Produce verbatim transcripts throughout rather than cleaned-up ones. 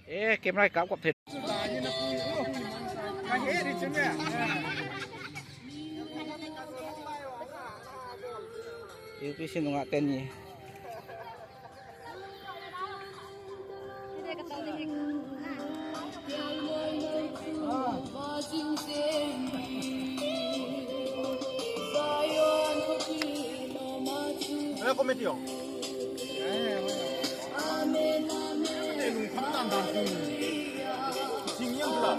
Eh, camera kap kap thei. U P C nunga teni. Hello, committee. Eh, lung kham dan dan. Sing yang pula.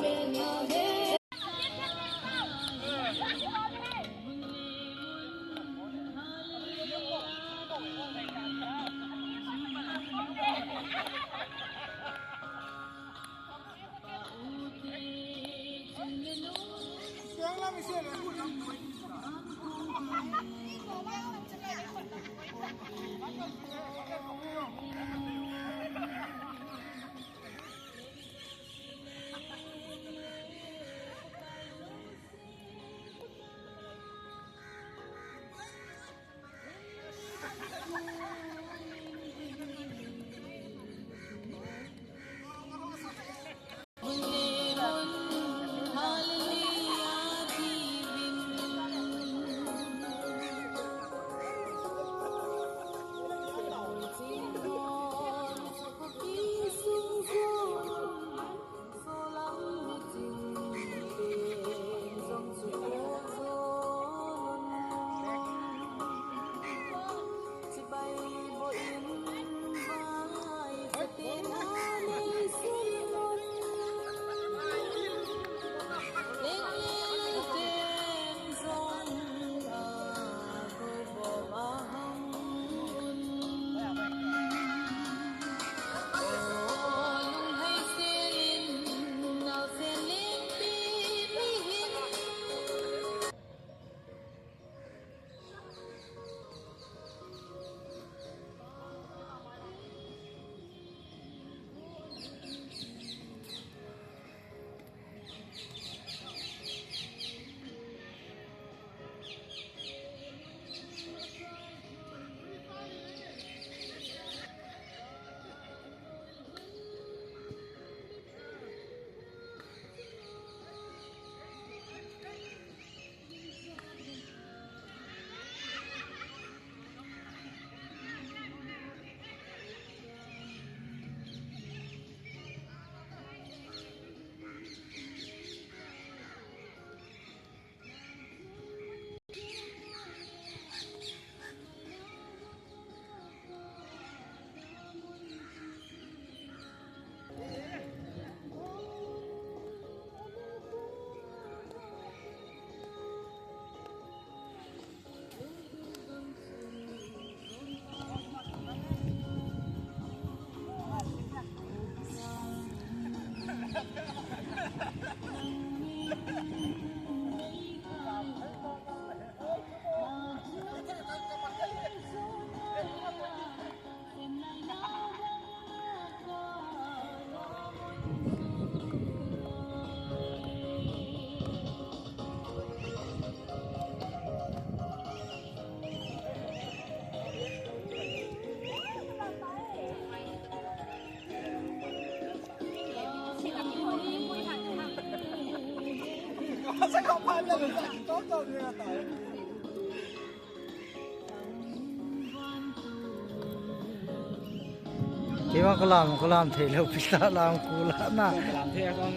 Kei vang kalam, kalam thei lou, pisa lam kula na. Kalam thei a kon.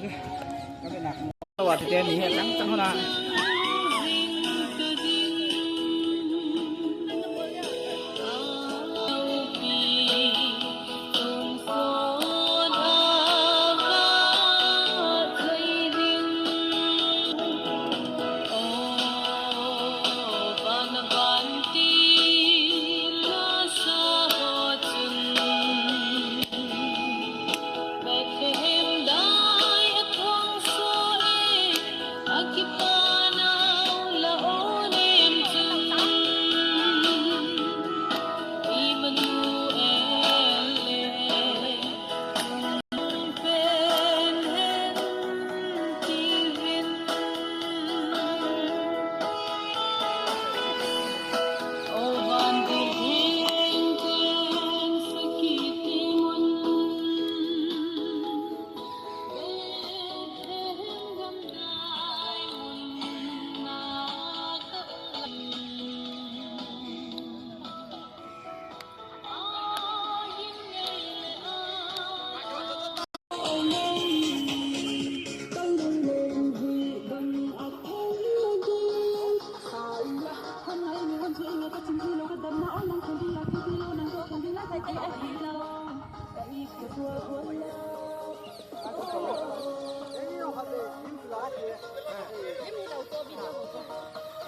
Ka be na. Wa te ni he tang tang na.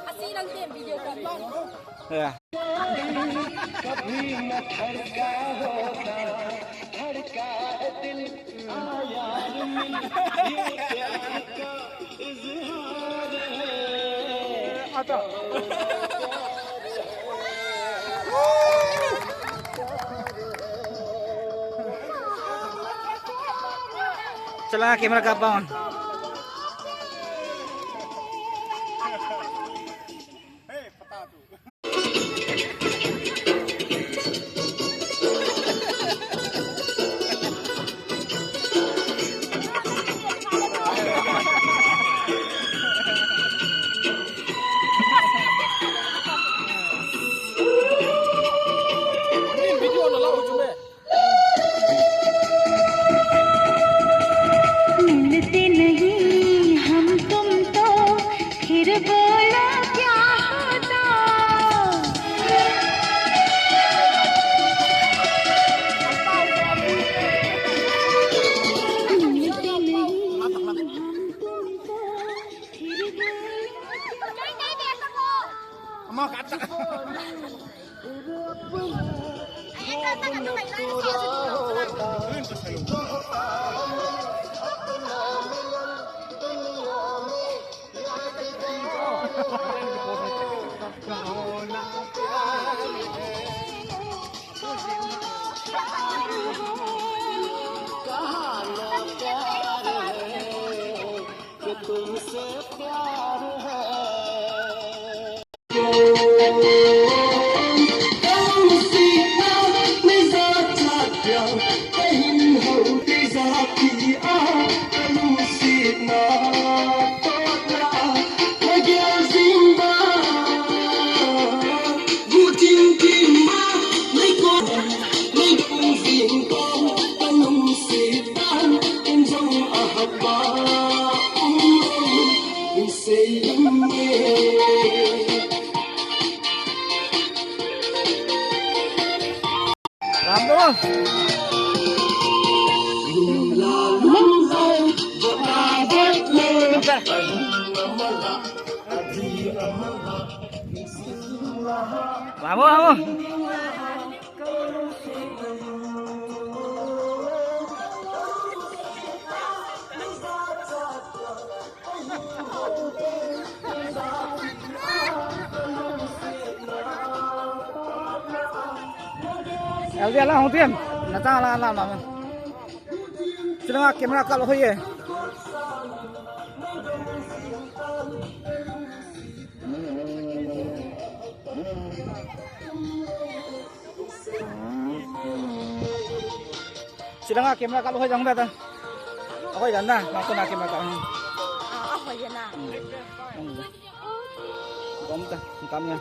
Asina video call. Yeah. कभी न धड़का होता, धड़का है दिल, आ यार मिल, ये प्यार का इजहार है। चला, camera का पावन। मिलते नहीं हम तुम तो, फिर बोलो क्या होता। मिलते नहीं हम तुम तो, फिर बोलो क्या होता। Vamos, vamos. L V ala hung tin, na chang la la ma. Sila nga camera kal hoi e. Sila nga camera kal hoi jang da ta. Hoi jang na, na ko na camera kal. Ah, hoi jang na. Hmm. Bom ta, tam ya.